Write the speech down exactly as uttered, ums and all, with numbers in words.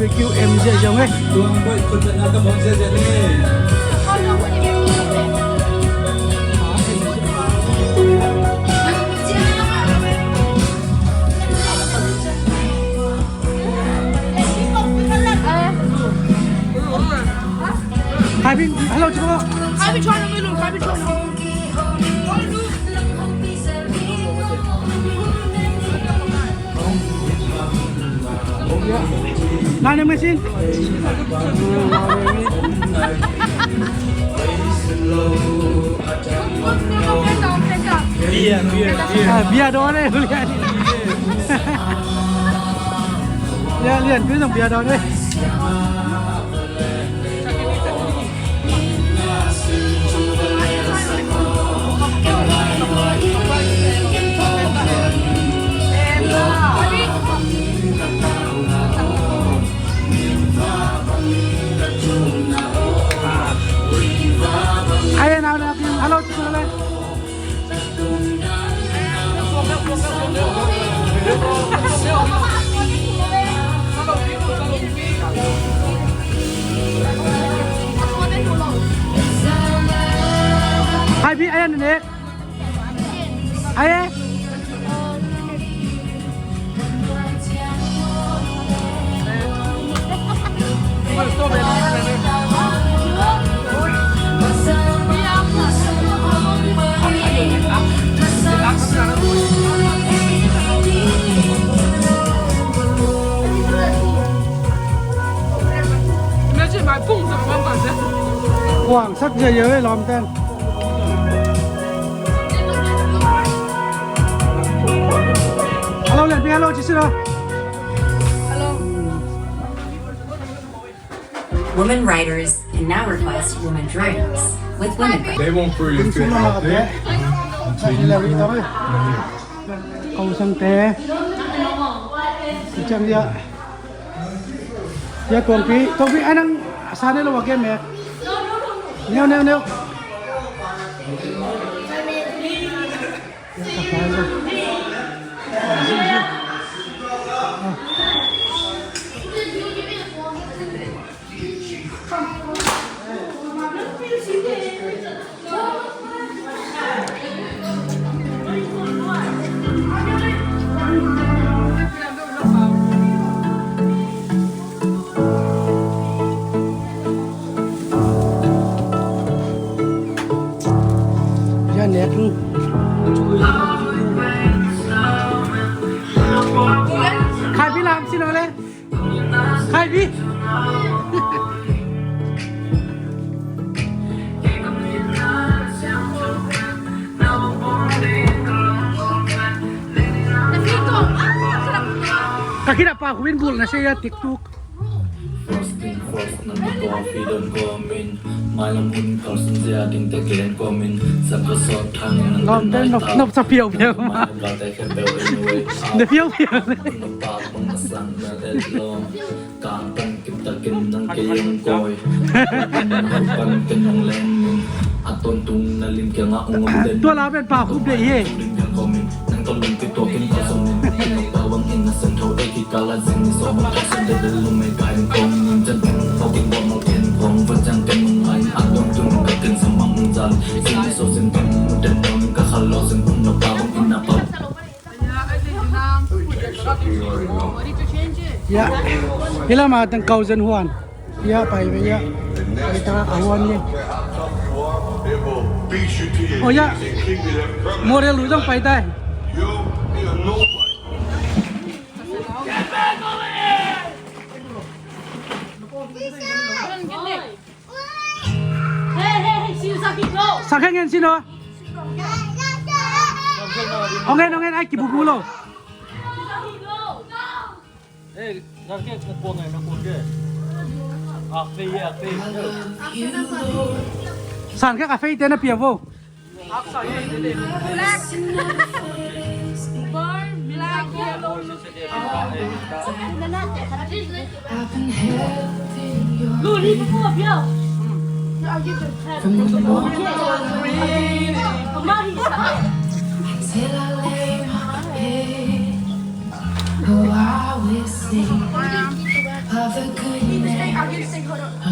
Q M Z zong eh. Hai Bin, hello, cik. Hai Bin, cuan, hai Bin, cuan. Nang nem sin. Bia, bia, bia. Ah, bia dawn eh, lian. Lian, lian, bia dawn eh. Ai, nau, nau, hello, hello. Hai Bi, ai an nek. Ai e. Kuang sak zia zia ve lawm ten. Hello, Lian Pi, hello, ci sin lo. Hello. Women writers can now request women drinks with women writers. They won't free you. Kau sang te. Ciang dia. Ya, Tuangpi, Tuangpi, anang sana lo wage me. Neu, neu, neu. Khai Bi lam sin lo le. Khai Bi. Ka khit a pa hu in gul na se ya TikTok. First thing first, nang na coffee don komin. Mailam hun kalsun zia ding te gen komin. Sangka sot thang nang. Lawm ten nop, nop sa piau piau. Mailam ka te khen piau anyway. Na piau piau. Nop pa bang na sang na et lo. Kang pan kim takin nang kei ong koi. Pan ken ong leng min. A ton tung na lim kiang a ong om den. Tua la pen pa khup de hi. Ring kiang komin. Nang ton lim ki tua kin ka song min. Nang pa wang in na sen tho e ki ka la zing ni so ma ka sen de de lu me ka in kong min. Jan ken ong pau kin wa ma ken kong. Van jang ken ong ai. A ton tung ka ken sa ma ong jan. Zing ni so sen ken ong den ong ka kha lo sen ong na pa wang in na pa. Ya. Ila ma tang kau zen huan. Ya, pai ve ya. Pai ta a huan ni. Oh ya. Model lu zong pai tai. Sa khen ngen sin o. Ong ngen, ong ngen, ai kibubu lo. Sang khe ka fei te na pia vo. He can stay, I can stay, hold on.